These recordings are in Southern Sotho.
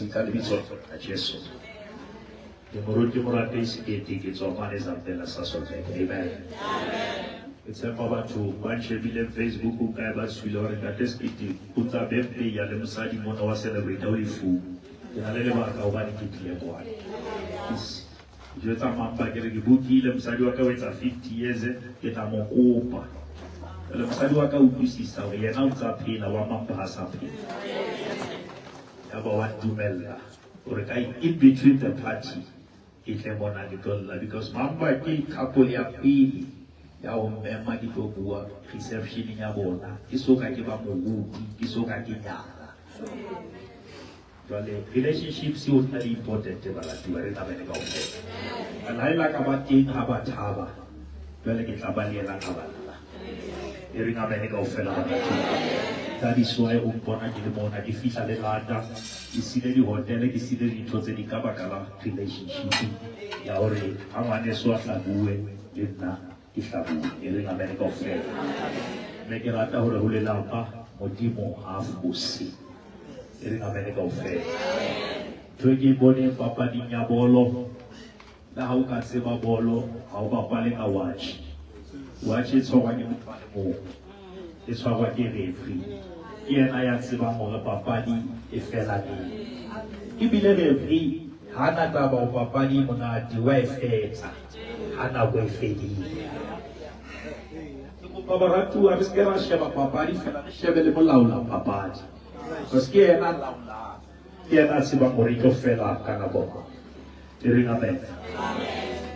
Ka lebitso la Jesu. Ke moruti Morati Sekete, ke tswa mane Zamdela Sasolburg. Amen. Ke tshepa batho ba ntjhebileng Facebook kae ba tswile hore Ntate Sekete o tsa birthday ya le mosadi mona wa celebrate o lefung. Ke na le lebaka hobane ke tlile kwana. Ke jwetsa Mampa ke re ke bukile mosadi wa ka o etsa 50 years, ke tla mo kopa. Jwale mosadi wa ka utlwisisa hore yena o ntsa phela, wa Mampa ha sa phela. Ya ba wa ntumella hore ka in between the party ke tle mona ke tlo lla, because Mampa ke couple ya pele ya ho mmema ke tlo bua reception ya bona. Ke so ka ke ba moruti, ke so ka ke nyala. Jwale relationships o tla le important baratuwa, re tlamele kaofela. And ha ela ka ba teng ha ba thaba, jwale ke tla ba le yena ha ba lla. E reng amene kaofela baratuwa. That is why o mpona ke le mona ke fihla le lata ke sile dihotele ke sile dintho tse di ka baka la relationship ya hore ha ngwaneso a hlabuwe le nna ke hlabuwe. E reng amene kaofela. Mme ke rata hore ho lelapa Modimo ha a fose. E reng amene kaofela. Ntho e ke e boneng papading ya bolo Le ha o ka tseba bolo, ha o bapale ka watch. Watch e tshwarwa ke motho a le mong, e tshwarwa ke referee. Ke yena ya tsebang hore papadi e fela neng. Ebile referee ha na taba ho papadi e monate, wa e fetsa ha nako e fedile. Ke kopa baratuwa re seke ra sheba papadi fela, re shebe le molaola papadi. Because ke yena a laolang, ke yena a tsebang hore e tlo fela ka nako mang. E reng amen.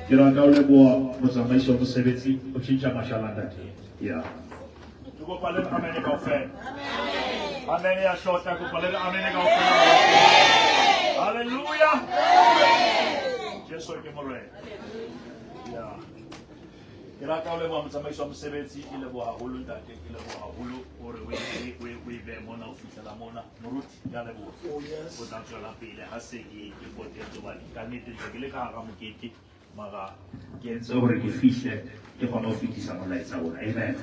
Ke rata ho leboha motsamaisi wa mosebetsi o tjhentjha mashala ntate. Ya. Ke kopa le re amene kaofela. Amen ya shota kopa le re amene kaofela. Hallelujah. Jesu ke morena. Ya. Ke rata ho leboha motsamaisi wa mosebetsi, ke leboha haholo ntate, ke leboha haholo hore o e o e o e behe mona ho fihlela mona. Moruti, ke a leboha. Oh, yes. O tla tswela pele ha se ke ke potetse hobane ka nnete ntse ke le ka hara mokete mara ke entse hore ke fihle ke kgone ho fetisa molaetsa ona. Amen.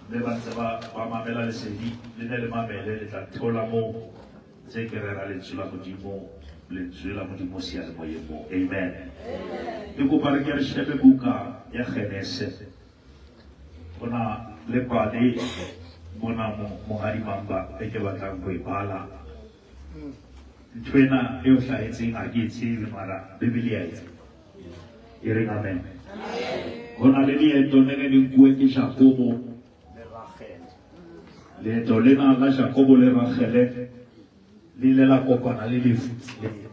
Mme ba ntse ba ba mamela lesedi le ne le mamele le tla theola moo tse ke rera lentswe la Modimo lentswe la Modimo seyalemoyeng moo. Amen. Ke kopa re ke re shebe buka ya Genese. Ho na le pale mona Monghadi Mamba e ke batlang ho e bala. Ntho ena e o hlahetseng ha ke e tsebe mara Bibele ya e tseba. E reng amen. Ho na le leeto le ne le nkuwe ke Jakobo le Ragele. Leeto lena la Jakobo le Ragele le ile la kopana le lefu tseleng.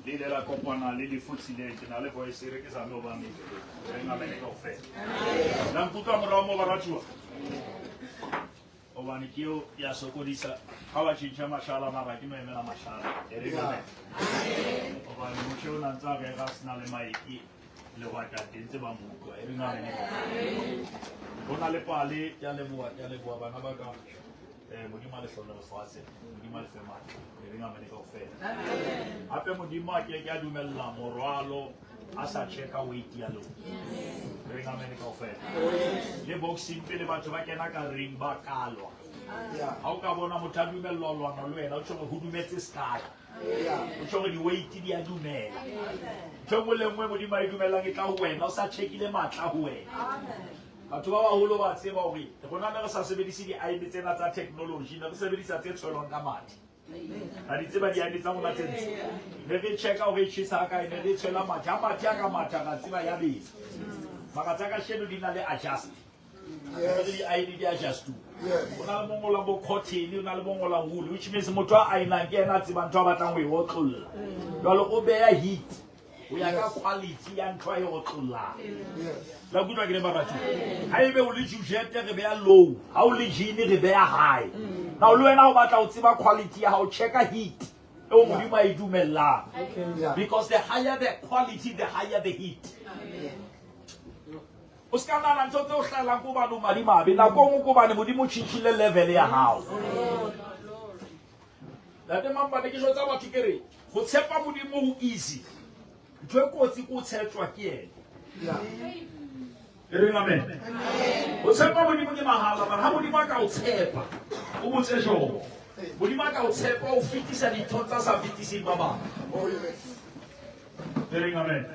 Le ile la kopana le lefu tseleng. Ke na le voice e re ke zame ho ba re ngamene kaofela. La nkutlwa morao moo baratuwa? Hobane ke eo ya sokodisa ha ba tjhentjha mashala mara ke no emela mashala. E re amen. Hobane Moshe o na ntse a rera a sena le maeke lehwatateng ntse ba mo utlwa. E re amen kaofela. Ho na le pale ya leboha ya leboha bana ba ka. Eh, Modimo a le hlohonolofatse, Modimo a le fe matla. E reng amen kaofela. Hape Modimo a ke ke a dumella morwalo a sa checka weight ya lona. E reng amen kaofela. Le boxing pele batho ba kena ka ring ba kalwa. Ha o ka bona motho a dumellwa ho lwana le wena o tjho hore ho dumetse sekala. O tjho hore di-weight di a dumela. Ntho e nngwe le nngwe Modimo a e dumellang e tla ho wena o sa checkile matla ho wena. Batho ba baholo ba tseba hore rona ne re sa sebedise di-aene tsena tsa technology, ne re sebedisa tse tshwelwang ka mathe. Ra di tseba di-aene tsa rona tse ntsho. Ne re checka hore e tjhesa ha kae, ne re tshwela mathe. Ha mathe a ka matha ra tseba ya besa. Mara tsa kasheno di na le adjust. Re di-aene di adjustuwa. Ho na le mo ngolang bo cotton, ho na le mo ngolang wool, which means motho a aenang ke yena a tsebang ntho a batlang ho e otlolla. Jwale o beha heat. ho ya ka quality ya ntho a e otlollang la kutlwa ke le barati ha ebe o le jujete re beya low ha o le jini re beya high now le wena o batla ho tseba quality ya hao checka heat eo modimo a e dumellang because the higher the quality the higher the heat o se ka nana ntho tse o hlahelang ko bane o madimabe nako e nngwe ko bane modimo o tšhintšhile level ya gago Ntate Mampane ke jwetsa batho ke re go tshepa modimo go easy ntho e kotsi ke o tshepjwa ke ena e reng amen go tshepa modimo ke mahala mara ha modimo a ka o tshepa o botse jobo modimo a ka o tshepa o fetisa dintho tsa sa fetiseng ba bang e reng amen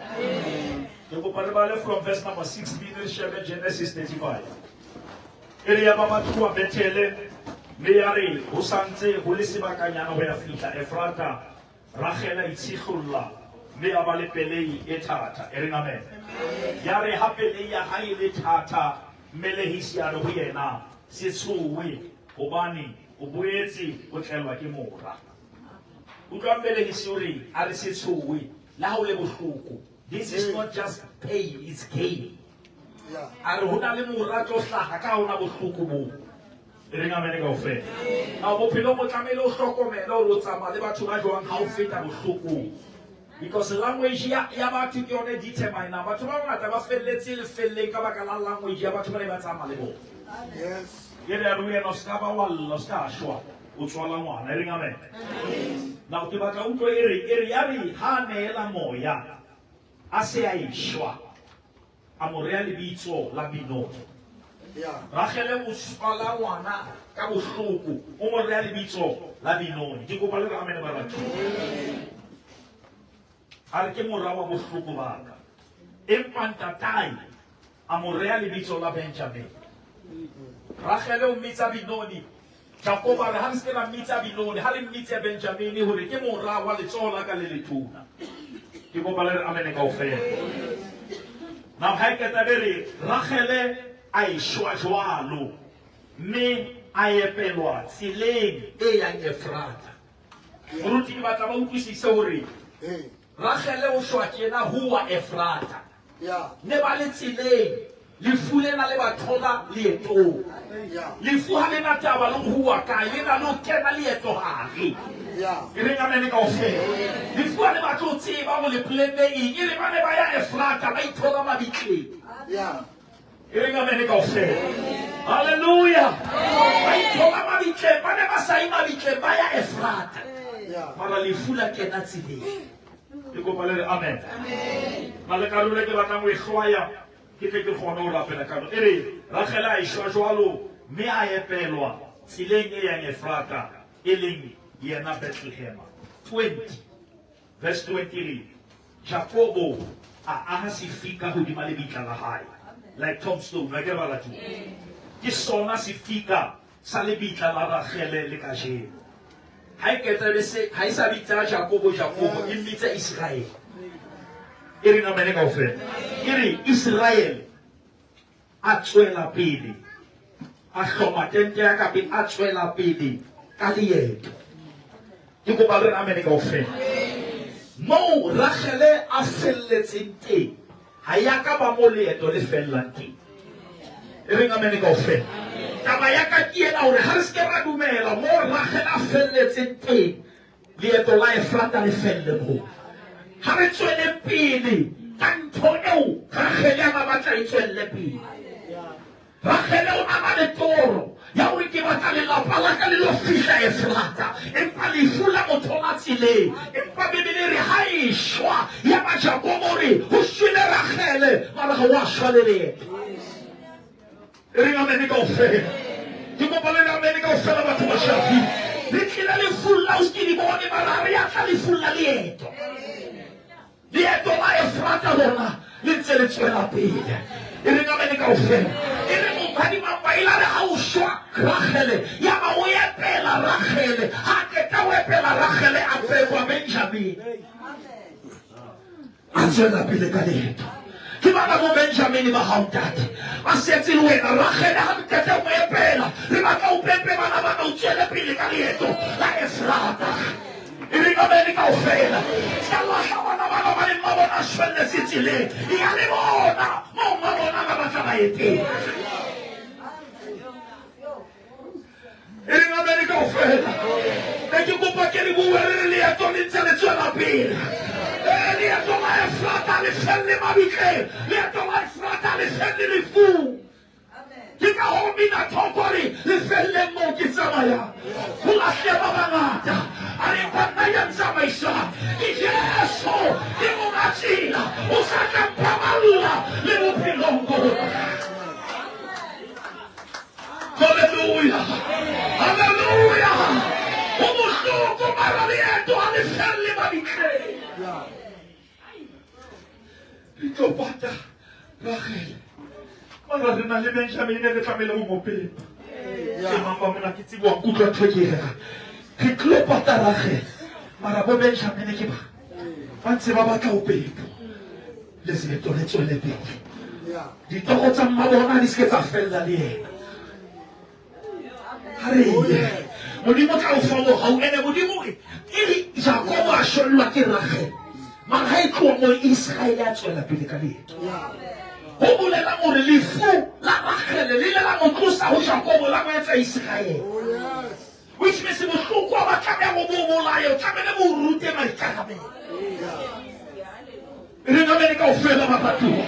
ke kopa re bale from verse number 16 re shebe Genesis 35 E re yaba ba tloha Bethele, mme ya re ho sa ntse ho le sebakanyana ho ya fihla Efrata, Ragele a itshihlolla, mme a ba le pelei e thata. E reng amen. Ya re ha pelei ya hae e le thata, mmelehisi a re ho yena, Se tshohe, hobane o boetse o tlelwa ke mora. Utlwa mmelehisi o re, a re se tshohe, le ha o le bohloko. This is not just pain, it's gain. A re ho na le mora tlo hlaha ka ona bohloko boo. E reng amene kaofela. Now bophelong o tlamehile o hlokomele hore o tsamaya le batho ba jwang ha o feta bohlokong. Because language ya ya batho ke yone determine batho ba bangata ba felletse lefelleng ka baka la language ya batho ba ne ba tsamaya le bona. Yes. Ke re re wena o ska ba wa lla, o ska shwa, o tswala ngwana. E reng amen. Now ke batla utlwe e re ya re ha neela moya a se a eshwa, a mo rea lebitso la Benoni. Yeah. Ragele o tswala ngwana ka bohloko, o mo rea lebitso la Benoni. Ke kopa le re amen ba batho. A re ke mora wa bohloko ba ka. Empa ntatae a mo rea lebitso la Benjamin. Ragele o mmitsa Benoni. Jakobo a re ha re se ke ra mmitsa Benoni, ha re mmitse Benjamine hore ke mora wa letsoho la ka le letona. Ke kopa le re amen kaofela. Now ha e qeta be re Ragele a eshwa jwalo, mme a epelwa tseleng e yang Efrata. Moruti ke batla ba utlwisise hore Hey. Ragele o shwa tjena ho wa Efrata. Yeah. Ne ba le tseleng, lefu lena le ba thola leetong. Yeah. Lefu ha le na taba le ho wa kae, le na le ho kena leeto hare. Yeah. E reng amen kaofela. Lefu ha le batle ho tseba hore le planne eng, e re ba ne ba ya Efrata ba ithola mabitleng. Yeah. E reng amen kaofela. Hallelujah. Ba ithola mabitleng, ba ne ba sa ye mabitleng, ba ya Efrata. Yeah. Mara lefu la kena tseleng. Ke kopa le re amen. Na le karolo e ke batlang ho e hlwaya, ke tle ke kgone ho rapela ka E re Ragele a eshwa jwalo, mme a epelwa tseleng e yang Efrata, e leng yena Bethlehema. 20 verse 23. Jakobo a aha sefika hodima lebitla la hae, like tombstone, la ke bala tjena. Ke sona sefika sa lebitla la Ragele le kajeno. Ha e qeta be se ha e sa bitsa Jakobo Jakobo, e mmitsa Israel. E reng amen kaofela. E re Israel a tswela pele, a hloma tente ya ka pele, a tswela pele ka leeto. Ke kopa le re amen kaofela. Moo Ragele a felletseng teng, ha ya ka ba mo leeto le fellang teng. E reng amen kaofela. Taba ya ka ke ena hore ha re se ke ra dumela moo Ragele a felletseng teng, leeto la Efrata le felle moo. Ha re tsweleng pele ka ntho eo Ragele a ba batla e tswelle pele. Ragele o na ba le toro ya hore ke batla lelapa la ka le lo fihla Efrata, empa lefu la mo thola tseleng. Empa Bibele e re ha e shwa, ya ba Jakobo re ho shwele Ragele, mara ha wa shwa le leeto. E reng amen kaofela. Ke kopa le re amen kaofela batho ba Shafi. Le tlile lefung la o se ke di bone, mara ha re ya tla lefung la leeto. Leeto la Efrata lona le ntse le tswela pele. E reng amen kaofela. E re monghadi Mapaila re ha o shwa Ragele, ya ba o epela Ragele. Ha qeta ho epela Ragele, a pepwa Benjamin. A tswela pele ka leeto. Ke bana bo Benjamin ba hao ntate, ba setse le wena Ragele. Ha re qeta ho epela, re batla o pepe bana bana, o tswele pele ka leeto la Efrata. E reng amen kaofela. Ska lahla bana bana ba le mma bona shwelletse tseleng. E ya le bona moo mma bona ba batla ba ye teng. E reng amen kaofela. Ne ke kopa ke le bue re re leeto le ntse le tswela pele. Leeto la Efrata le felle mabitleng. Leeto la Efrata le felle lefung. Ke ka hoo mina thoko re le felleng moo ke tsamayang. Ho lahleha ba bangata. A re empa nna ya ntsamaisang ke Jesu, ke monga tsela, o sa tla mpaballa le bophelong bona. Hallelujah. Hallelujah. Ho bohloko mara leeto ha le felle mabitleng. Yeah. Re tlo pata Ragele, mara re na le Benjamin re tlamehile ho mo pepa. Ke mang ba mona ke tsebo wa nkutlwa ntho e ke e rerang. Re tlo pata Ragele, mara bo Benjamin ke ba ba ntse ba batla ho pepa. Leeto le tswele pele. Yeah. Ditoro tsa mma bona di se ke tsa fella le yena. Ha re ye. Modimo tla o fa mohau. Ene Modimo re e re Jakobo a shwellwa ke Ragele, mara ha e tloha moo Israele a tswela pele ka leeto. Yeah. Ho bolelang hore lefu la Ragele le ile la mo tlosa ho Jakobo la mo etsa Israele. Oh yes. Which means bohloko ha ba tlameha ho bo bolaye, o tlamehile bo rute maikarabelo. Yeah. E reng amene kaofela baratuwa.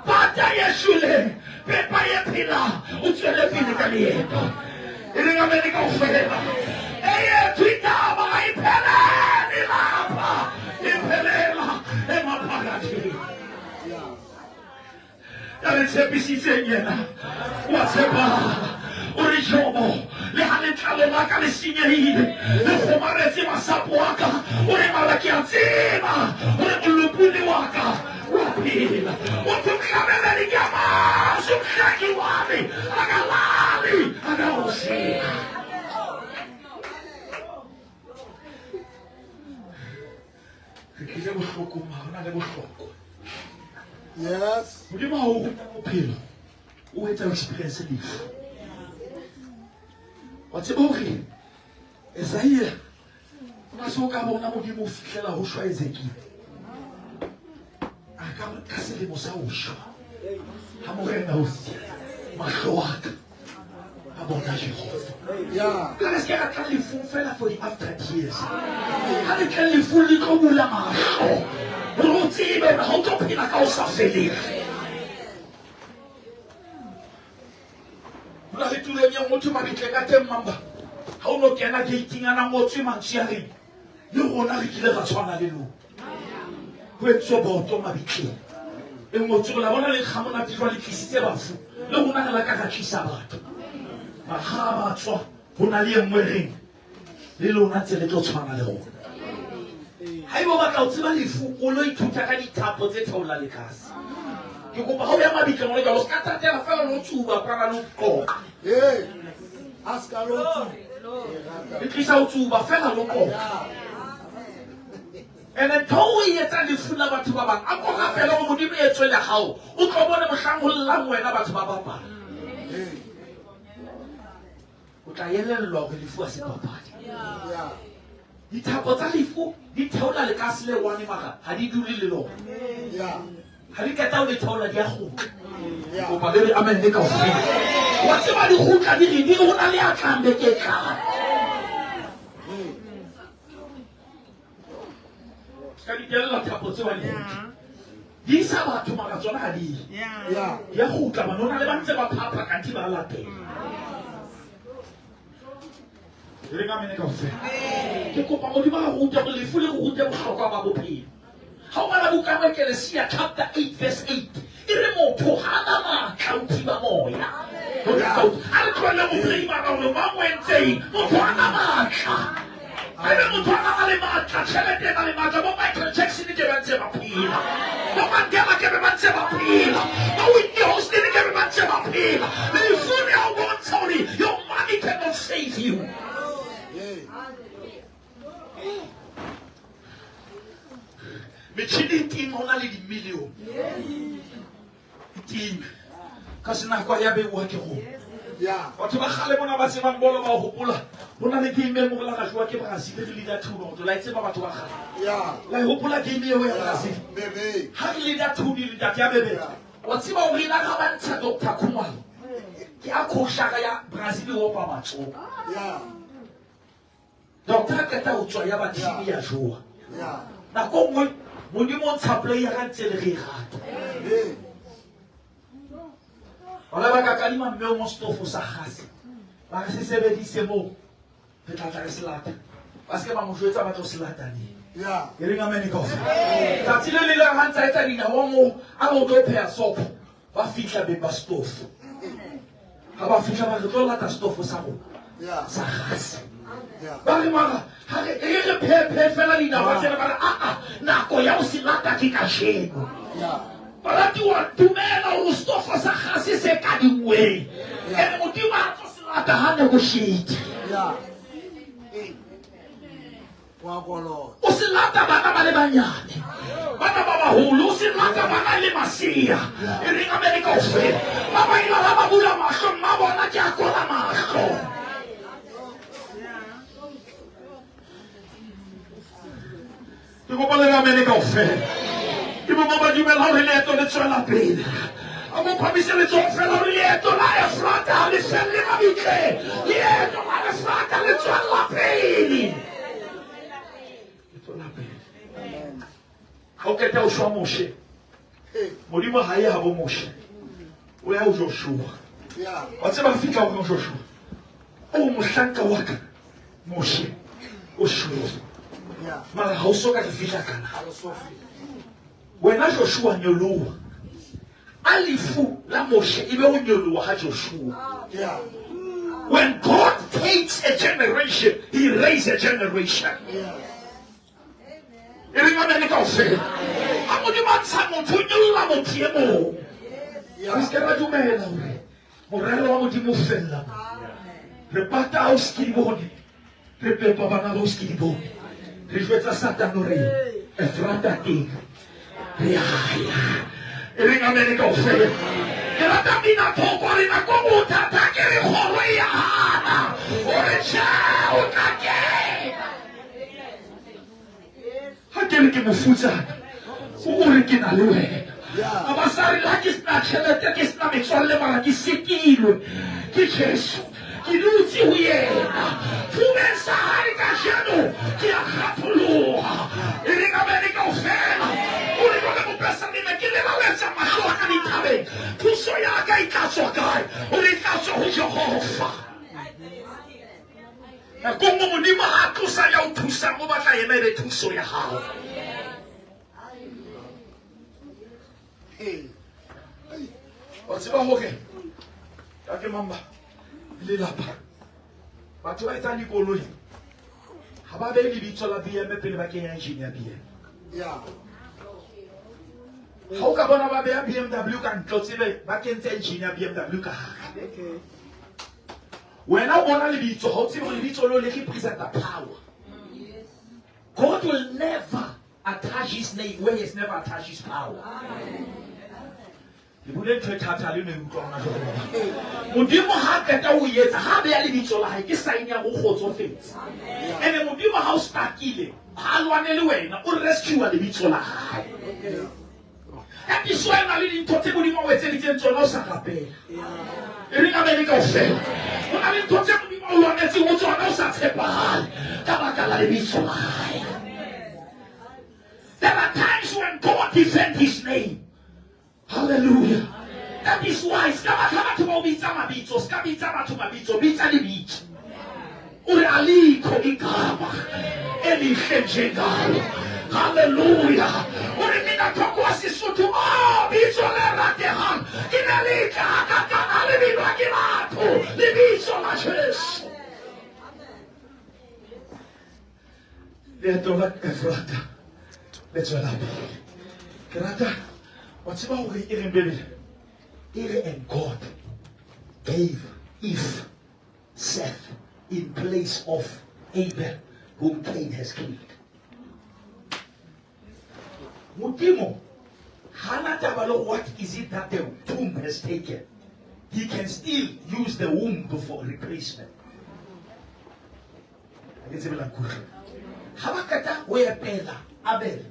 Pata ye shweleng, pepa ye phelang, o tswele pele ka leeto. E reng amene kaofela. Eyethu indaba ayipheleli lapha, iphelela emaphakathini. Ya re tshepisitseng yena o a tshepahala. O re Jobo, le ha letlalo la ka le senyehile, le kgomaretse masapo a ka, o re mara ke a tseba hore molopolli wa ka o a phela. O thwe mhlabeleli ke a mazi umhlengi wami, akalali, akawushiya. Re tlile bohlokong, ha hona le bohlokwa. Yes. Modimo ha o ruta bophelo, o etsa o experience lefu. Wa tseba hore Esaia o na se o ka bona Modimo o fihlela ho shwa Ezekiel. A ka ka selemo sa ho shwa ha morena o mahlo a ka a bona Jehova. Yeah. Ka re se ke ra tla lefung fela for the after tears. Ha re tle lefung le tlo bula mahlo. Hore o tsebe hore ha o tlo phela ka o sa feleng. Ho na le tulong e nngwe thwe mabitleng a teng mamba. Ha o no kena gate-ing a na ngotswe mantswe a reng le rona re kile ra tshwana le lona. Ho entswe boto mabitleng. E ngotswe la bona le nkga monate jwale tlisitse bafu. Le rona re la ka ra tlisa batho. Mara ha ba tswa ho na le e nngwe reng le lona ntse le tlo tshwana le rona. Haeba o batla ho tseba lefu o lo ithuta ka dithapo tse theola lekase. Ke kopa ha o ya mabitleng o le jwalo o se ka tatela fela lo tsuba kwana lo qoqa. Hey. A ska lo tsuba. Le tlisa ho tsuba fela lo qoqa. Ene ntho o e etsang lefung la batho ba bang, a ko rapele hore Modimo e tswe le hao, o tlo bone mohlang ho llang wena batho ba bapala. O tla elellwa hore lefu ha se papadi. Yeah. Dithapo tsa lefu di theola lekase le one mara ha di dule le lona. Yeah. Ha di qeta ho le theola di a kgutla. Yeah. Kopa le re amen le kaofela. Wa tseba di kgutla di re di re ho na le ya tlang beke e tlang. Ka di tella thapo tseo ha di kgutla. Di isa batho mara tsona ha di ye. Yeah. Di a kgutla bana ho na le ba ntse ba phapha kanthe ba latela. Re ka mene kaofela. Ke kopa Modimo a rute hore lefu le re rute bohlokwa ba bophelo. Ha o bala buka ya Ecclesia chapter 8 verse 8 e re motho ha na matla o thiba moya. A re tlohelle ho blame-ana hore mang o entseng. Motho ha na matla. Haebe motho a na le matla, tjhelete e na le matla, bo Michael Jackson ke ba ntse ba phela. Bo Mandela ke be ba ntse ba phela. Bo Whitney Houston ke be ba ntse ba phela. Lefu le a o bontsha hore your money cannot save you. Hey. Metjhini e tima ho na le dimilione. E time. Ka se nako ya beuwa ke rona. Yeah. Batho ba kgale mona ba tsebang bolo ba hopola ho na le game e nngwe la ka jowa ke Brazil re leader two noto la e tseba batho ba kgale. Yeah. La e hopola game eo ya Brazil. Bebe. Ha re leader two di ntate ya bebe. Wa tseba hore la ga ba ntsha Dr. Khumalo. Ke a khoshaka ya Brazil e opa matsoho. Yeah. Doctor a qeta ho tswa ya ba team ya jowa. Yeah. Nako nngwe Modimo o ntsha player a ntse le re e rata. Hey. Wala ba ka kadima mme o mo setofo sa gase. Ba re se sebedise moo. Re tla tla re se lata. Ba se ke ba mo jwetsa ba tlo se lata neng. Yeah. E reng amen kaofela. Tsatsi le le leng ha ntse a etsa dinawa moo a re o tlo pheha sopho. Ba fihla beng ba setofo. Ha ba fihla ba re tlo lata setofo sa rona Yeah. sa gase. Yeah. Ba re mara ha re e re phe fela dinawa tsena ba re a a nako ya ho se lata ke kajeno. Yeah. Baratuwa dumela hore setofo sa gase se kadingweng. Ene Modimo ha tlo se lata ha negotiate. Yeah. Hey. Wa kolota. O se lata bana ba le banyane. Bana ba baholo o se lata bana le masea. E reng amen kaofela. Ba ba ila ha ba bula mahlo mma bona ke a kola mahlo. Ke kopa le amen kaofela. Ke bo ba dumela hore leeto le tswela pele. A mo phamise letsoho fela hore leeto la Efrata ha le felle mabitleng. Leeto la Efrata le tswella pele. Le tswella pele. Ha o qeta ho shwa Moshe, Modimo ha ye habo Moshe, o ya ho Joshua. Wa tseba fihla ho Joshua, o mohlanka wa ka Moshe o shwele, mara ha o so ka re fihla kana. Wena Joshua nyoloha. A lefu la Moshe e be ho nyoloha ha Joshua. When God takes a generation, he raises a generation. E reng amen kaofela. Ha Modimo a ntsha motho, o nyolla motho e mong. Re se ke ra dumela hore morero wa Modimo o fella mo. Re pata ha o se ke di bone. Re pepa bana ba o se ke di bone. Re jwetsa Satane hore Efrata teng. Re a ya. E reng amen kaofela. Ke rata pina thoko re nako o thata ke re kgoro e ya hana. O re tjhe o tla kena. Ha ke re ke mofutsana, o re ke na le wena. A ba sa re le ha ke sena tjhelete, ke sena metswalle, mara ke sikilwe ke Jesu. Ke dutse ho yena. Fubeng sa hae kajeno ke a kgatholoha. E reng amene kaofela. O re jwale mopesaleme, ke lelaletsa mahlo a ka dithabeng. Thuso ya ka e tla tswa kae? O re e tla tswa ho Jehova. Nako nngwe Modimo ha a tlosa ya o thusang, o batla yena e be thuso ya hao. Wa tseba hore Ntate Mamba lelapa batho ba etsang dikoloi ha ba behe lebitso la BM pele ba kenya engine ya BM. Ha o ka bona ba beha BMW ka ntle o tsebe ba kentse engine ya BMW ka hare. Wena o bona lebitso ha o tsebe hore lebitso leo le representa power. God will never attach his name where he has never attached his power. Ke bule ntho e thata le no e utlwa hona jwale baba. Modimo ha qeta ho etsa ha beya lebitso la hae ke sign ya go kgotsofetse. Ene Modimo ha o stakile ha lwane le wena o rescue lebitso la hae. That is why na le dintho tse Modimo a o etseditseng tsona o sa rapela. E reng amene kaofela. Ho na le ntho tse Modimo a o lwanetseng ho tsona o sa tshepahale ka baka la lebitso la hae. There are times when God defend his name. Hallelujah. That is why ska batla batho ba o bitsa mabitso, ska bitsa batho mabitso, bitsa lebitso. O re alikho igama elihle njengalo. Hallelujah. O re mina thoko wa Sesotho, oh bitso le ratehang ke le letle hakakang ha le binwa ke batho, lebitso la Jesu. Leeto la Efrata le tswela pele. Ke rata wa tseba hore e reng Bibele? E re and God gave Eve Seth in place of Abel whom Cain has killed. Modimo hana taba le what is it that the tomb has taken. He can still use the womb for replacement. Ha ke tsebe la nkutlwa. Ha ba qeta ho epela Abel,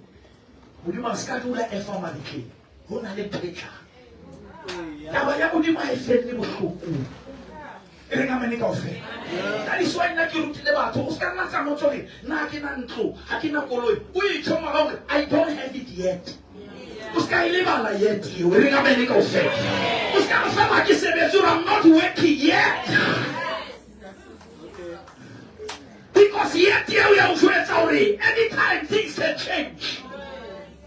Modimo a se ka dula efa mabitleng. Ho na le ntho e tlang. Taba ya Modimo ha e felle bohlokong. E reng amene kaofela. That is why nna ke rutile batho o se ka nna tsa motho hore nna ha ke na ntlo, ha ke na koloi. O itjho mora hore I don't have it yet. O se ka e lebala yet eo. E reng amene kaofela. O se ka re fela ha ke sebetse hore I'm not working yet. Because yet eo ya o jwetsa hore anytime things can change.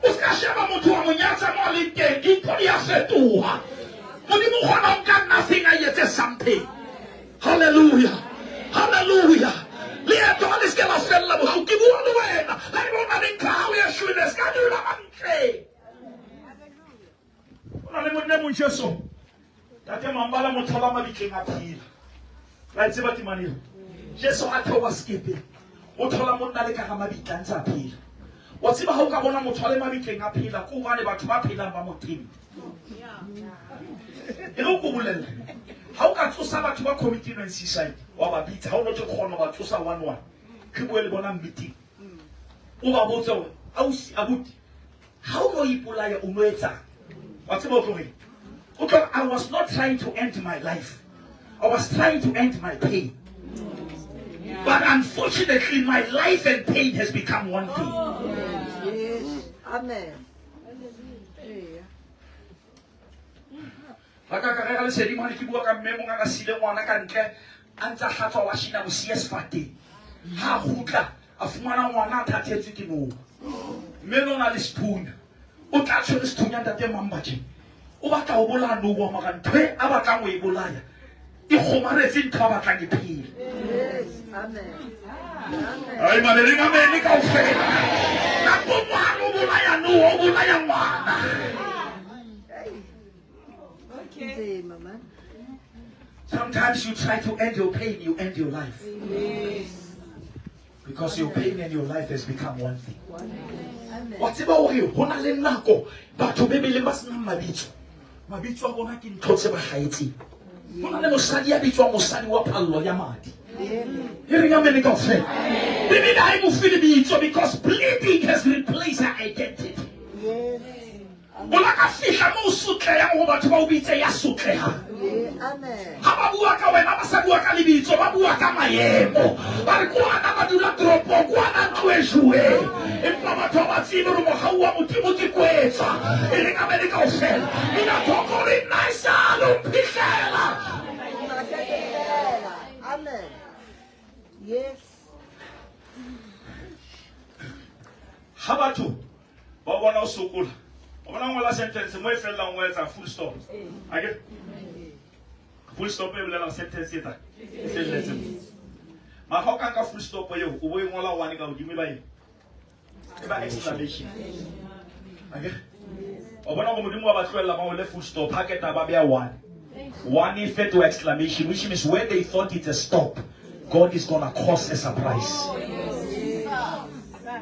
O se ka sheba motho wa mo nyatsa mo a leng teng, dintho di a fetoha. Modimo o kgona ho nka nothing a etse something. Hallelujah. Hallelujah. Leeto ha le se ke la fella bohloko. Ke bua le wena. Le haeba o na le ntho ya hao e shwele, se ka dula mabitleng. Ho na le monna e mong Jesu. Tate Mambala mo thola mabitleng a phela. La e tseba temana eo? Jesu a theoha sekepeng. O thola monna le ka ga mabitla a ntse a phela. Wa tseba ha o ka bona motho a le mabitleng a phela, ke hobane batho ba phelang ba mo tenne. E re o ko bolelle. Ha o ka tsosa batho ba committing suicide, wa ba bitsa, ha o no tlo kgona ho ba tsosa one one. Re bue le bona meeting. O ba botse hore ausi abuti Ha o no ipolaya o no etsang? Wa tseba o tlo reng? O tlo I was not trying to end my life. I was trying to end my pain. But unfortunately, my life and pain has become one thing. Amen. Eya. Ga ka ka rera lesedi mane ke bua ka mme mongwe a na siile ngwana ka ntle a ntse a hlatswa washina mo siya sefateng. Ha a kgutla a fumana ngwana a thathetswe ke noha. Mme eno o na le sethunya. O tla tshwere sethunya ntate Mamba tje. O batla ho bolaya noha mara ntho e a batlang ho e bolaya e kgomaretse ntho a batlang e phele. Yes. Amen. Amen. Ai malereng amene kaofela. Nako nngwe ha re o bolaya noha o bolaya ngwana. Nzima man. Sometimes you try to end your pain, you end your life. Because your pain and your life has become one thing. Amen. Wa tseba hore ho na le nako batho Bibeleng ba senang mabitso. Mabitso a bona ke ntho tse ba hlahetseng. Ho na le mosadi ya bitswang mosadi wa phallo ya madi. E reng amene kaofela. Bibele ha e mo fe lebitso because bleeding has replaced her identity. Yes. O la ka fihla mo o sotlehang ho batho ba o bitse ya sotlehang. Yeah. Amen. Ha ba bua ka wena ba sa bua ka lebitso ba bua ka maemo. Ba re kwana ba dula toropong kwana ntlo e joweng. Empa batho ha ba tsebe hore mohau wa Modimo ke kwetsa. E reng amene kaofela. Ina thoko re nna esale o mphihlela. Fela. Amen. Yes. Ha batho ba bona o sokola o bona ngola sentence mo e fellang o etsa full stop. Akere? Full stop e bolela sentence e tla e felletse mo. Mara ha o ka nka full stop eo o bo e ngola one ka hodimo e ba eng? E ba exclamation. Akere? O bona hore Modimo wa ba tlohella ba ngole full stop ha keta ba beha one. One e fetoha exclamation which means where they thought it's a stop, God is gonna cause a surprise.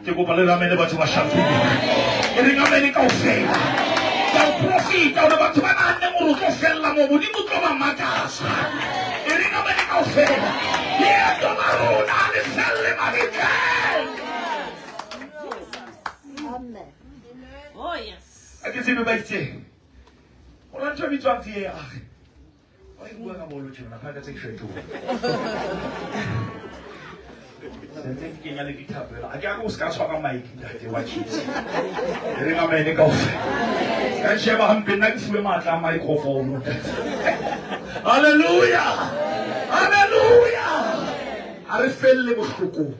Ke kopa le ramele batho ba Sharpeville. E reng amene kaofela. Ke a o profita hore batho ba nahanneng hore o tlo fella moo Modimo o tlo ba makatsa. E reng amene kaofela. Leeto la rona ha le felle mabitleng. Amen. Oh, yes. Ha ke tsebe ba itseng. Ho na ntho e bitswang VAR. Wa e bua ka bolo tjena, phaka tse ke fetoha. Sentse ke kenya le dithapelo. A ke a re o se ka tshwara mic ntate wa Chiefs. E reng amene kaofela. Ka nsheba hampe nna ke fuwe matla a microphone. Hallelujah. Hallelujah. Ha re felle bohlokong.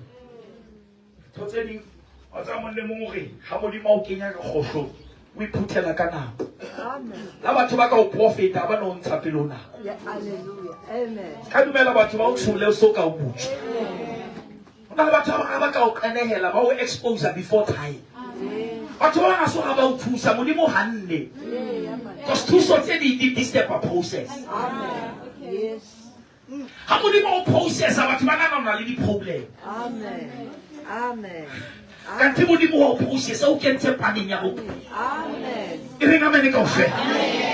Ntho tse ding wa tseba mong le mong hore ha Modimo a o kenya ka kgohlong o iphuthela ka nako. Amen. La batho ba ka o profeta ba no ntsha pele ho nako. Yeah, hallelujah. Amen. Ka dumela batho ba o tshole o so ka o butswa. Ho na le batho ba bang ha ba ka o qenehela ba o expose before time. Batho ba bang ha so ha ba o thusa Modimo o hanne. Because thuso tse ding di disturb process. Amen. Yes. Ha Modimo o processa batho ba nahana o na le di-problem. Amen. Amen. Kanthe Modimo wa o processa o kentse paneng ya bophelo. Amen. E reng amene kaofela.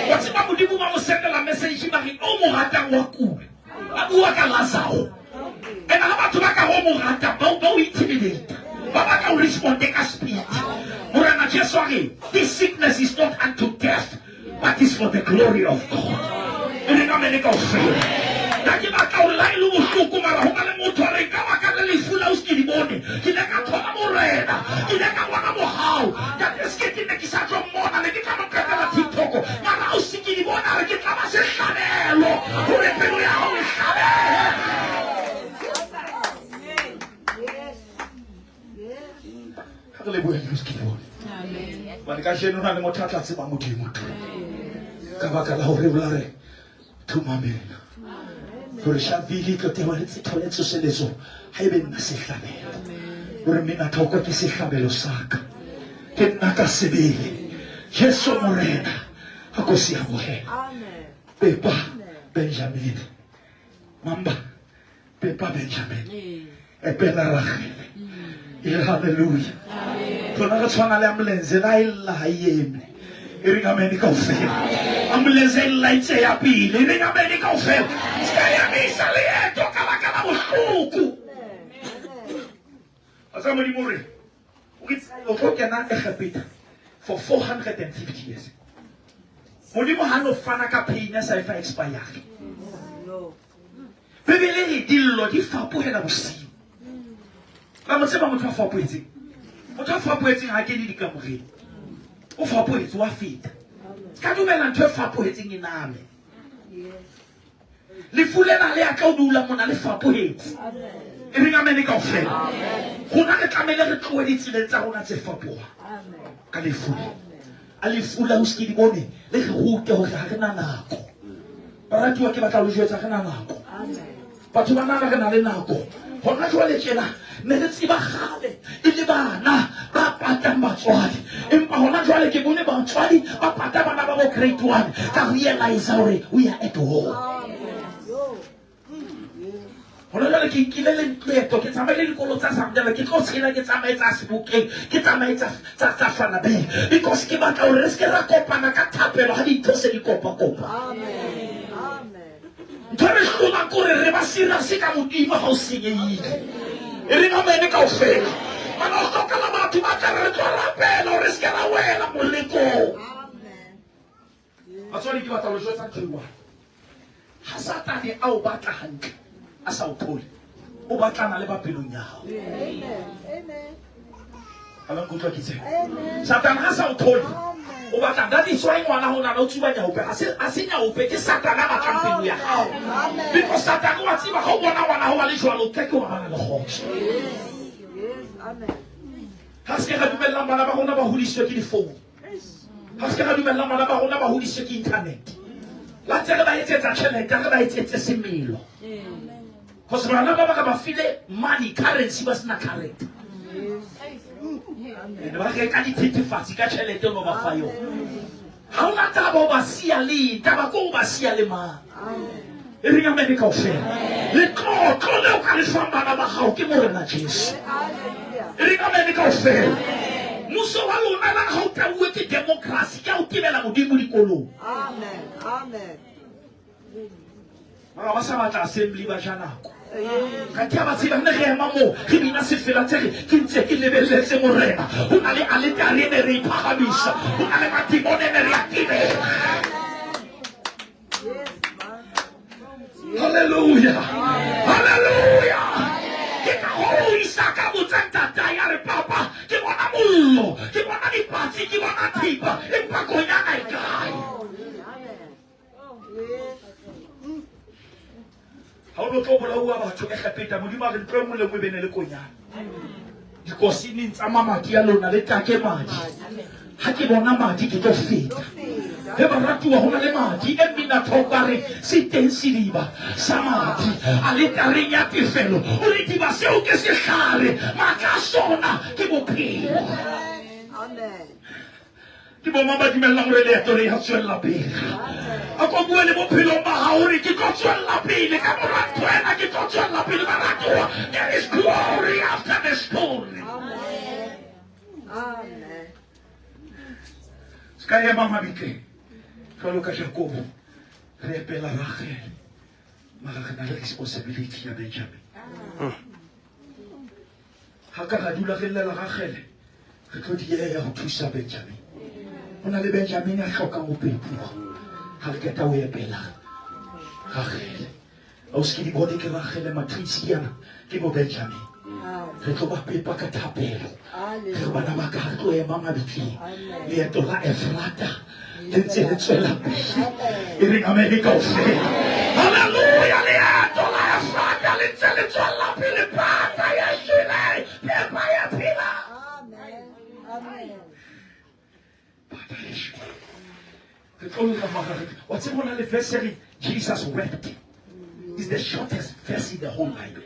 Wa tseba Modimo ba mo sendela message ba re o mo ratang wa kula. Ba bua ka Lazaro. And ha batho ba ka re o mo ratang ba o intimidate. Ba batla o responde ka speed. Morena Jesu a re this sickness is not unto death but is for the glory of God. E reng amene kaofela. Nna ke batla hore la e le bohloko mara ho na le motho a reng ka baka le lefu la o se ke di bone ke ile ka thola morena ke ile ka bona mohau ntate se ke ne ke sa tlo mmona ne ke tla mo qetela TikTok mara o se ke di bona re ke tla ba sehlabelo hore pelo ya hao e hlabehe. Yes. Yes. Ha re leboheng o se ke di bone. Hobane kajeno ho na le motho a tla tseba Modimo ka baka la hore o la re thumamela hore Sharpeville e tlo tewa le thole tsoseletso ha ebe nna sehlabelo hore mina thoko ke sehlabelo sa ka ke nna ka sebele Jesu Morena a ko se amohela. Amen. Pepa Benjamin mamba Pepa Benjamin epela Ragele e hallelujah. Rona re tshwana le ambulance la e lla ha e eme. E reng amene kaofela. Ambulance e lla e tse ya pele. E reng amene kaofela. Se ka emisa leeto ka baka la bohloko. Wa tseba Modimo o re o itse o tlo kena Egepeta for 450 years. Modimo ha no fana ka pain ya sa e fa expire. No. Bibele e re dillo di fapohela bosiu. La mo tseba motho a fapohetseng? Motho a fapohetseng ha kene dikamoreng. O fapohetse wa feta. Ka dumela ntho e fapohetseng e name. Lefu lena le a tla o dula mona le fapohetse. E reng amene kaofela. Rona re tlamehile re tlohe ditseleng tsa rona tse fapoha ka lefu le. A lefu la ho se ke di bone le re rute hore ha re na nako. Baratuwa ke batla ho le jwetsa re na nako. Batho ba nana re na le nako. Hona jwale tjena ne re tseba kgale e le bana ba patang batswadi. Empa hona jwale ke bone batswadi ba pata bana ba bo grade 1 ka realize hore we are at war. Hona jwale ke nkile le leeto ke tsamaile dikolo tsa Zamdela ke tlo tshela ke tsamaye tsa Sebokeng ke tsamaye tsa tsa tsa Fanabeng because ke batla hore re se ke ra kopana ka thapelo ha dintho se di kopa-kopa. Amen. Amen. Ntho e re hlolang ke hore re ba serious ka Modimo ha o senyehile. E reng amene kaofela. Mana ho hlokala batho ba tla re re tlo rapela hore re se ke ra wela molekong. Batswadi ke batla ho le jwetsa ntho e one. Ha Satane a o batla hantle a sa o thole, o batlana le ba pelong ya hao. Amen. Amen. Ha la nkutlwa ke tsena. Satane ha sa o thole, o batla that is why ngwana ho nana o tsuba nyaope. Ha se ha se nyaope ke Satane a batlang pelo ya hao. Because Satane wa tseba ha o bona ngwana hao a le jwalo o ke ke wa bana le kgotso. Yes. Amen. Ha se ke ra dumellang bana ba rona ba hodiswe ke difounu. Ha se ke ra dumellang bana ba rona ba hodiswe ke internet. La ntse re ba etsetsa tjhelete, ha re ba etsetse semelo. Cause bana ba ba re ba file money currency ba sena character. And ba reka dithethefatsi ka tjhelete no ba fa yona. Ha hona taba o ba siya le taba ko o ba siya le mang. E reng amene kaofela. Letlotlo leo ka le fang bana ba hao ke Morena Jesu. Hallelujah. E reng amene kaofela. Mmuso wa lona la ha o tauwe ke democracy ke ha o tebela Modimo dikolong. Amen. Amen. Mara ba sa batla assembly ba ja nako. Kanthe ha ba tseba ne re ema moo re bina sefela tse re ke ntse ke lebelletse Morena. Ho na le aletare e ne re e phahamisa. Ho na le madimone e ne re a tebela. Yes, man. Hallelujah. Hallelujah. Ke ka hoo Isaka a botsa ntatae a re, Papa, ke bona mollo, ke bona dipatsi, ke bona thipa, empa konyana e kae? Amen. Yes. Ha o no tlo bolauwa batho Egepeta, Modimo a re ntlo e nngwe le nngwe e be ne le konyana. Dikosineng tsa mamati a lona le take madi. Ha ke bona madi ke tlo feta. He baratuwa ho na le madi e mmina thoko a re se teng sediba sa madi aletareng ya tefelo. O re diba seo ke sehlare, matla a sona ke bophelo. Amen. Ke bo mang ba dumellang hore leeto le ya tswella pele? A ko bue le bophelong ba hao hore ke tlo tswella pele ka mora ntho ena, ke tlo tswella pele baratuwa. There is glory after the story. Amen. Amen. Se ka ema mabitleng jwalo ka Jakobo re epela Ragele, mara re na le responsibility ya Benjamin. Ha ka ra dula re llela Ragele, re tlo dieha ho thusa Benjamin. Ho na le Benjamin a hlokang ho pepuwa. Ha re qeta ho epela Ragele. Ausi ke di bone ke Ragele matwins ke yana ke bo Benjamin. Re tlo ba pepa ka thapelo. Re re bana ba ka ha re tlo ema mabitleng. Leeto la Efrata le ntse le tswela pele. E reng amene kaofela. Hallelujah, leeto la Efrata le ntse le tswella pele. Pata ya shwele, pepa ya phela. Amen. Amen. Pata ya shwele. Re tlo lla mara re wa tseba ho na le verse e reng Jesus wept. Is the shortest verse in the whole Bible.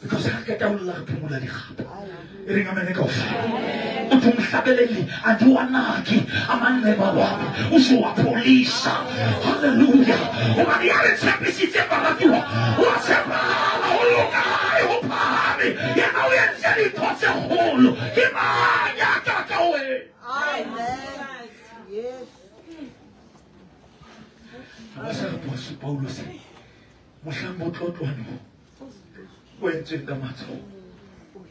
Because ha re qeta ho lla re phomola dikgapa. E reng amene kaofela. Uthi umhlabeleli andiwanaki amanxeba wami uzowapholisa. Hallelujah. Hobane ya re tshepisitseng baratuwa wa tshepahala, ho loka ha hae ho phahame. Yena o entse dintho tse kgolo. Ke mang ya ka ka wena? Amen. Yes. Ha ba sa re Paulus mohlang botlotlwano o entsweng ka matsoho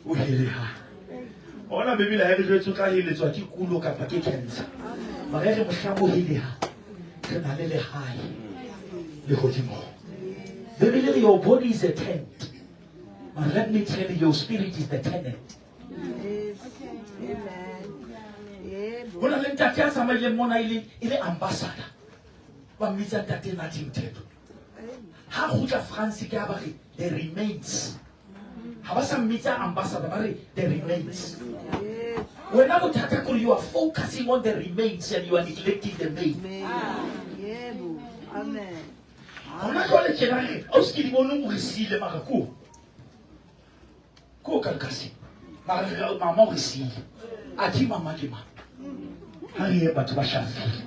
o helehang. Ona Bibele ha e re jwetse o tla heletswa ke kulo kapa ke cancer. Mara e re mohlang o helehang re na le lehae lehodimong. Bibele re your body is a tent. But let me tell you, your spirit is the tenant. Yes. Amen. Yes. Ho na le ntate ya tsamaileng mona e le e le ambassador. Ba mmitsa ntate Nathi Mthethwa. Ha kgutla France ke ha ba re the remains. Ha ba sa mmitsa ambassador ba re the remains. Wena bothata kore you are focusing on the remains and you are neglecting the main. Yebo. Amen. Hona jwale tjena re ausi ke di bone o re siile mara ko. Ko ka lekase. Mara re mama o re siile. Athe mama ke mang? Ha re ye batho ba shafile.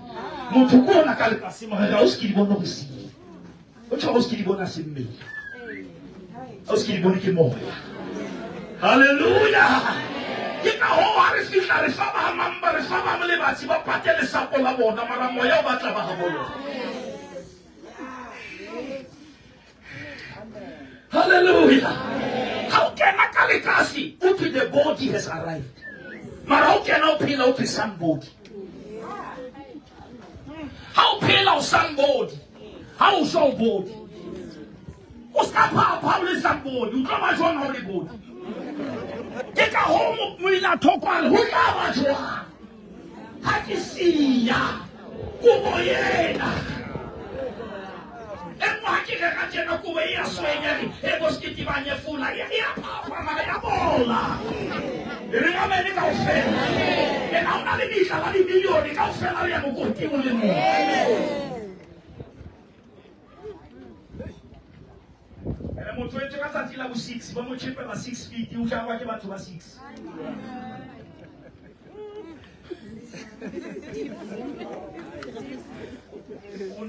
Motho ko ona ka lekase mara re ausi ke di bone o re siile. O tjho ausi ke di bone a se mmele. Ausi ke di bone ke moya. Hallelujah. Ke ka hoo ha re fihla re fa ba mamba re fa ba molebatsi ba pate lesapo la bona mara moya o batla ba habo lona. Hallelujah. Ha o kena ka lekase o thwe the body has arrived. Mara o kena o phela o thwe somebody. Ha o phela o somebody. Ha o shwa o body. O ska phapha o le somebody. O tlo ba jwang ha o le body? Ke ka hoo moila thoko a re ho tla ba jwang ha ke siya kobo ena. E nngwe ha ke rera tjena kobo e ya swenya re e bo sekete ba nyefola e ya phapha mara ya bola. E re amen kaofela. Ena o na le bitla la dimilione kaofela re ya mokoting o le mong. Ene motho etse ka tsatsi la bo 6 ba mo tjhepela 6 feet o jarwa ke batho ba 6.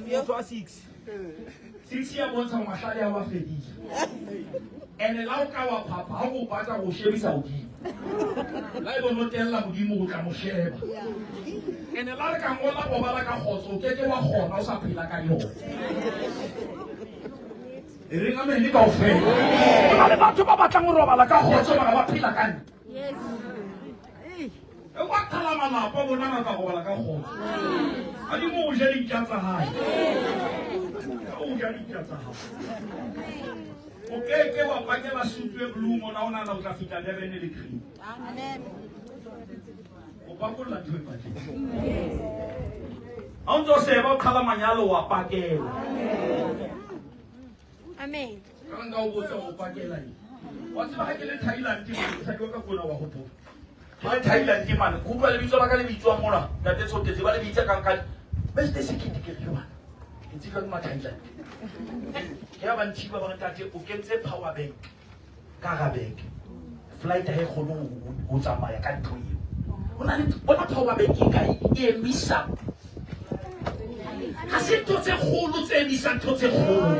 Motho wa 6. 6 ya bontsha mahlale a wa fedile. Ene la o ka wa phapha ha o batla go shebisa hodimo. La e bono tella modimo o tla mo sheba. Ene la re ka ngola robala ka kgotso o keke wa kgona o sa phela ka yona. E reng amen kaofela. Ho na le batho ba batlang ho robala ka kgotso mara ba phela ka ntwa. Yes. E wa qhala malapa bona ba ka robala ka kgotso. A di mo ja dintja tsa hae. O ja dintja tsa hae. O keke wa pakela sutu e blue mona o nahana o tla fihla Durban le green. Amen. O pakolla ntho e pakeng. Ha o ntso seba o qhala manyalo wa pakela. Amen. Ka nka o botsa o pakela eng? Wa tseba ha ke le Thailand mosadi wa ka kona wa hopola. Ke le Thailand mane, ke utlwa lebitso la ka le bitswang mona. Ntate Tshotetse ba le bitsa kang ka Beste sekete ke re bana. Ke tsejwa ke ma-Thailand. Ke ya ba nthiba ba re ntate o kentse power bank ka hara bag. Flight ha e kgone ho tsamaya ka ntho eo. Ho na le bona power bank e kae e emisa. Ha se ntho tse kgolo tse emisang ntho tse kgolo.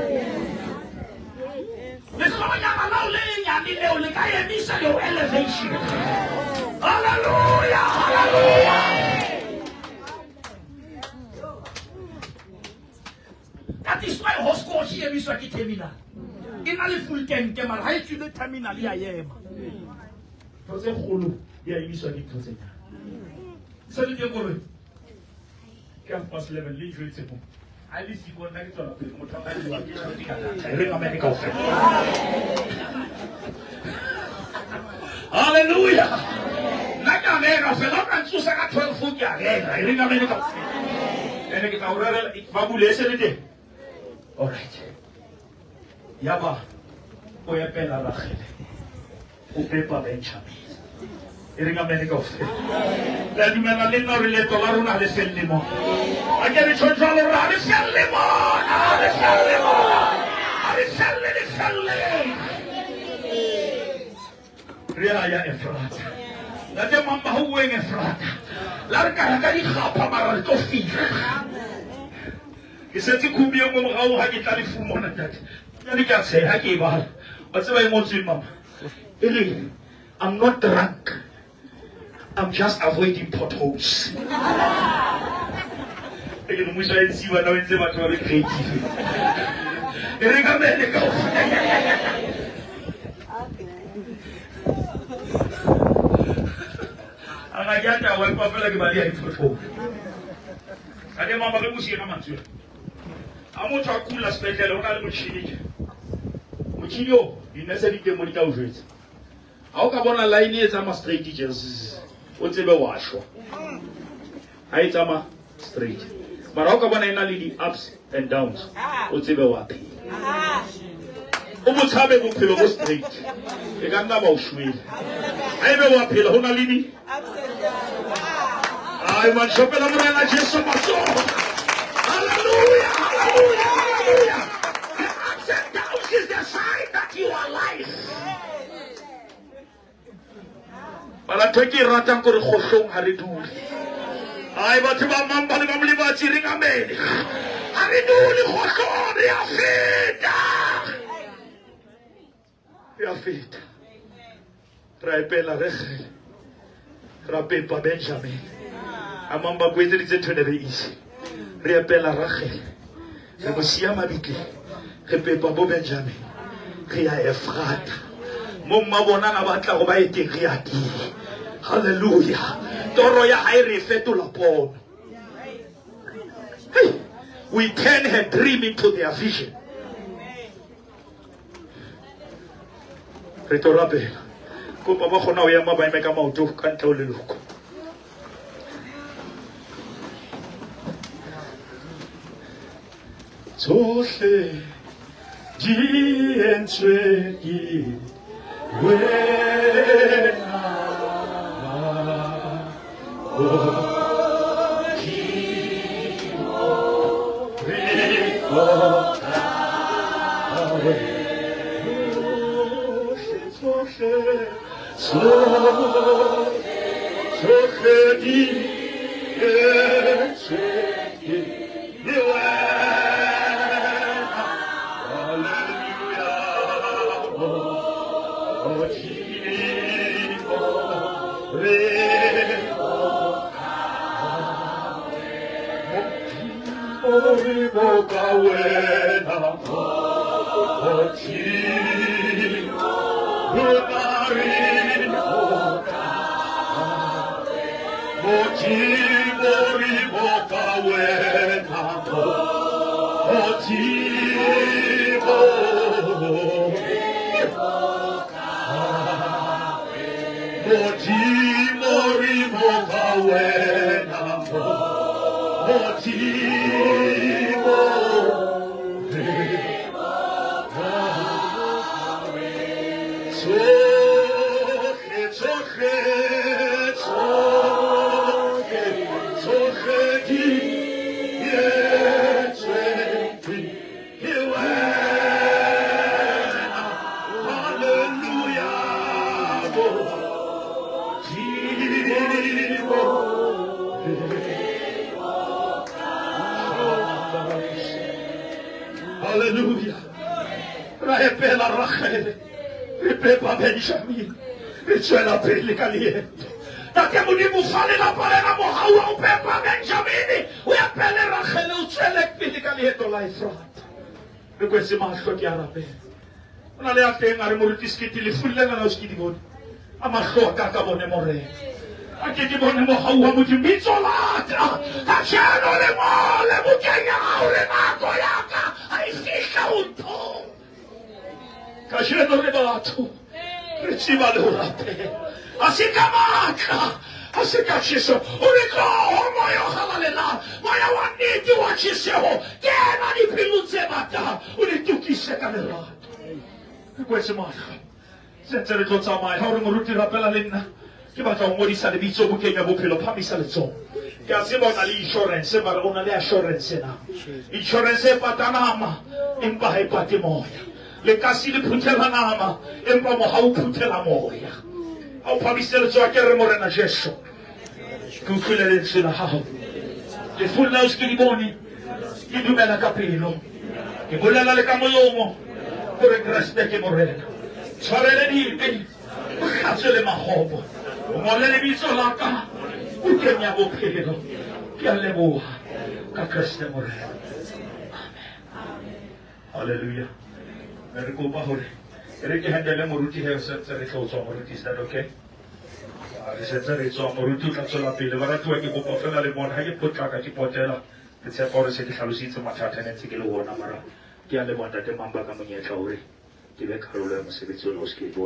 Lehlonyana lao le lenyane leo le ka emisa your elevation. Hallelujah, hallelujah. That is why hoscotch e emiswa ke terminal. E na le full tank mara ha e tswile terminal ya ema. Ntho tse kgolo di a emiswa ke ntho tse nyane. Se le teng koloi. Ke 11:30 le njwetse mo. Ha le siko nna ke tswela pele motho a ka bua ke tjhelete ka data. E reng amen kaofela. Hallelujah. Nna ke a rera fela o ka ntsosa ka 12 ke a rera. E reng amen kaofela. Ene ke tla o rerela ba bule e se le teng. All right. Yaba o epela Ragele. O pepa Benjamin. E reng amen kaofela. Le a dumela le nna hore leeto la rona ha le felle mona. A ke re tjho jwalo hore ha le felle mona, ha le felle mona. Ha le felle, le felle. Re a ya Efrata. Ntate Mamba ho bueng Efrata. La re ka ya ka dikgapha mara re tlo fihla. Ke setse khubi e nngwe morao ha ke tla lefung mona ntate. Jwale ke a tsheha ha ke e bala. Wa tseba e ngotsweng mama? E re I'm not drunk. I'm just avoiding potholes. E ke re mmuso wa NC bana o entse batho ba be creative. E re ka mele kaofela. A ga ke a tawa empa fela ke baleha di-pothole. Ntate Mamba re buse ka mantswe. Ha motho a kula sepetlele ho na le motjhini tje. Motjhini o dinese di teng mo di tla o jwetsa. Ha o ka bona line e tsamaya straight tje zzz, o tsebe wa shwa. Ha e tsamaya straight. Mara ha o ka bona e na le di-ups and downs, o tsebe wa phela. O bo tshabe bophelo bo straight. E ka nna ba o shwele. Ha ebe wa phela ho na le di Ai man, shopela Morena Jesu matsoho. Hallelujah, hallelujah, hallelujah. The ups and downs is the sign that you are alive. Mara ntho e ke e ratang kore kgohlong ha re dule. Ai batho ba mang ba le ba molebatsi reng amen. Ha re dule kgohlong re a feta. Re a feta. Ra epela re kgele. Ra pepa Benjamin. A mang ba kwetseditse ntho e ne be easy. Re epela Ragele. Re mo siya mabitleng. Re pepa bo Benjamin. Re ya Efrata. Mo mma bona na batla go ba e teng re ya teng. Hallelujah. Toro ya hae re e fetola pono. Hey, we turn her dream into their vision. Re tlo rapela. Kopa ba kgona ho ema ba eme ka maoto ka ntle ho leloko. Tsohle di entswe ke wena. Tsohle di entswe ke wena. Hallelujah. Modimo, re Modimo, re boka wena. Modimo, rona re boka. Modimo, re boka wena. Modimo, Modimo, re boka wena. Modimo, re Tsohle, tsohle, tsohle, tsohle di entswe ke wena. Hallelujah. Modimo, Hallelujah. Ra epela Ragele, re pepa Benjamin, re tswela pele ka leeto. Tate Modimo fa lelapa lena mohau wa ho pepa Benjamine, o epele Ragele, o tswele pele ka leeto la Efrata. Re kwetse mahlo ke a rapela. O na le ya teng a re moruti Sekete lefu lena la o se ke di bone. A mahlo a ka ka bone Morena. A ke ke bone mohau wa Modimo. Bitso la ka kajeno le ngole bukeng ya hao le nako ya ka ha e fihla ho nthong. Kajeno re batho re tseba le ho rapela. A se ka matla, a se ka tjheseho. O re tloho moya o halalelang, moya wa nnete wa tjheseho. Kena dipelong tse batang, o di tokise ka lerato. Re kwetse mahlo. Se ntse re tlo tsamaya. Ha o re moruti rapela le nna. Ke batla ho ngodisa lebitso bukeng ya bophelo. Phamisa letsoho. Ke a tseba o na le insurance, mara o na le assurance na? Insurance e pata nama, empa ha e pate moya. Lekasi le phuthela nama, empa mohau o phuthela moya. Ha o phamise letsoho ke re Morena Jesu, ke utlwile lentswe la hao. Lefung la o se ke di bone, ke dumela ka pelo. Ke bolela le ka molomo hore Kreste ke Morena. Tshwarele dibe, o hlatswe le makgopo. O ngole lebitso la ka bukeng ya bophelo. Ke a leboha ka Kreste Morena. Amen. Hallelujah. Ne re kopa hore e re ke handele moruti he se ntse re tlo tswa moruti is that okay? Re setse re tswa moruti o tla tswela pele. Baratuwa ke kopa fela le bona ha ke potlaka ke potela. Ke tshepa hore se ke hlalositse mathata ne ntse ke le ona mara ke a leboha ntate Mamba ka monyetla hore ke be karolo ya mosebetsi ona o se ke bone.